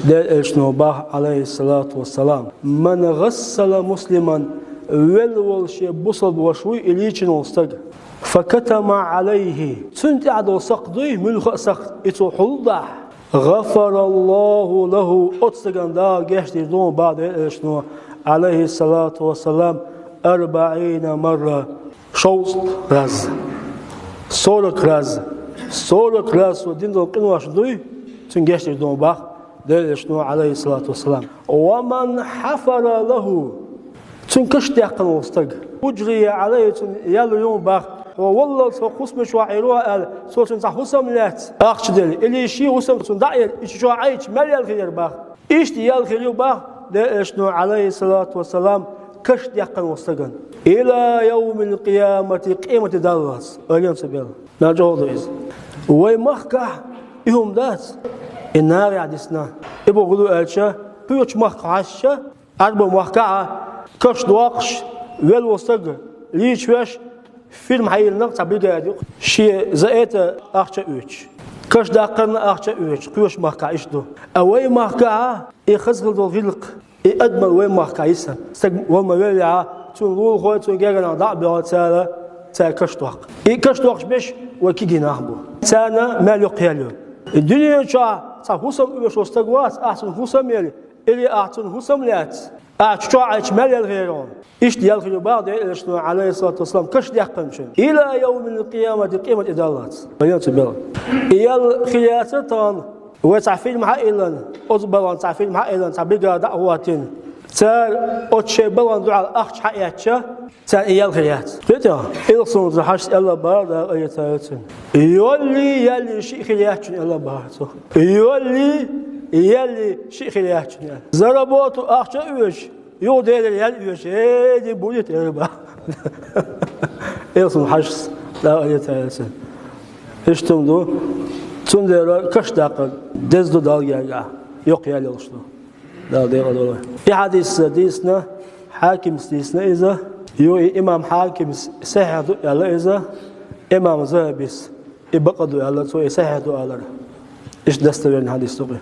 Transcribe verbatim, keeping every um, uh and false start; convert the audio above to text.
Делан элчано бах, алейхиссалату вассалам: «Ман гъассала муслиман», велла волу шен бусалба ваша вуй и лийчина волу стаг, «факатама алейхи», цунна тӀехь долу сакхт дуй, муьлхха а сакхт, и цо хьулдахь, «гъафараллаху лаху», оцу стагана Дала гечдийр ду бах Делан элчано, алейхиссалату вассалам, «арбаина марра», шовзткъа раз, сорок раз, сорок раз цо дина долу къинош дуй, цунна гечдийр ду бах Делан элчано, алейхиссалату вассалам. «Ва ман хафара лаху», цуьнан каш даьккхина волу стаг, «уджрия алейхи», цунна ял ю бах, хьо валлалц хӀокху хӀусаме чохь Ӏийр ву аьлла, цо цунна цхьа хӀусам лаьцна, ахча делла, или шен хӀусам цунна дӀа а елла, и чу чохь Ӏайча мел ял хир яра бах. Иштта ял хир ю бах Делан элчано, алейхиссалату вассалам, каш даьккхина волу стагана. «Ила явмил къиямати», къематде даллалц, ойла ца белла. Нагахь чӀогӀа ду иза. Вай махкахь и хӀума дац, и нагӀехь дисна. И бохург ду аьлча, кхечу махкахь хьаьжча, Ӏарбойн махкахь а каш доккхуш, велла волу стаг лийчавеш, фирма хьайиллина цхьа бригада юкъа. Шен за это ахча а оьцуш, каш даккхарна ахча а оьцуш, кхечу махкахь иштта ду. Ткъа вай махкахь а и хаза хила долу гӀиллакх, и адамалла вай махкахь йисна. Стаг вала ма веллехь, цуьнан лулахой, цуьнан гергара нах дӀа а боьлху, цара, цара каш доккху. И каш доккхуш берш вай кегий нах бу. Царна мел йоккха ял ю. И дуьнен чохь цхьа хӀусам оьшу стаг вац, ахь цунна хӀусам елла, или ахь цунна хӀусам лаьцна, ахь чу чохь Ӏайча мел ял хир ю хьуна. Иштта ял хир ю бах Делан элчано, алейхиссалату вассалам, каш даьккхинчун. Ила явмил къиямати, къематде даллалц. Ойла ца белла. И ял хир яцара тахана, вай цхьа фирма хьаиллина, оцу балхана цхьа фирма хьаиллина, цхьа бригада дӀа а хӀоттийна. Цара оцу шайн балхана дуьхьал ахча хьаэцча, царна и ял хир яц. Кхетий хьо? Илхасунца хьаьжча аьлла бахара, Дала къинхетам бойла цунна. Йоллий, яллий шиъ хир яц шуна аьлла бахара цо. Йоллий, яллий шиъ хир яц шуна аьлла. За работу, ахча а оьцуш, юха Делера ял оьцуш, э, дин буьйцу аьлла бахара. Илхасунца хьаьжча, Дала къинхетам бойла цунна. Иштта хӀума ду, цундела каш даккхар деза ду Далла гергахь, йоккха ял йолуш ду. Дала декъал дойла. И хьадис дийцина, Хьакимс дийцина иза, юха и имам Хьакимс сахьихь ду аьлла иза, имам Захабис и бакъ ду аьлла, цо и сахьихь ду алара. Иштта достоверный хьадис ду кхин.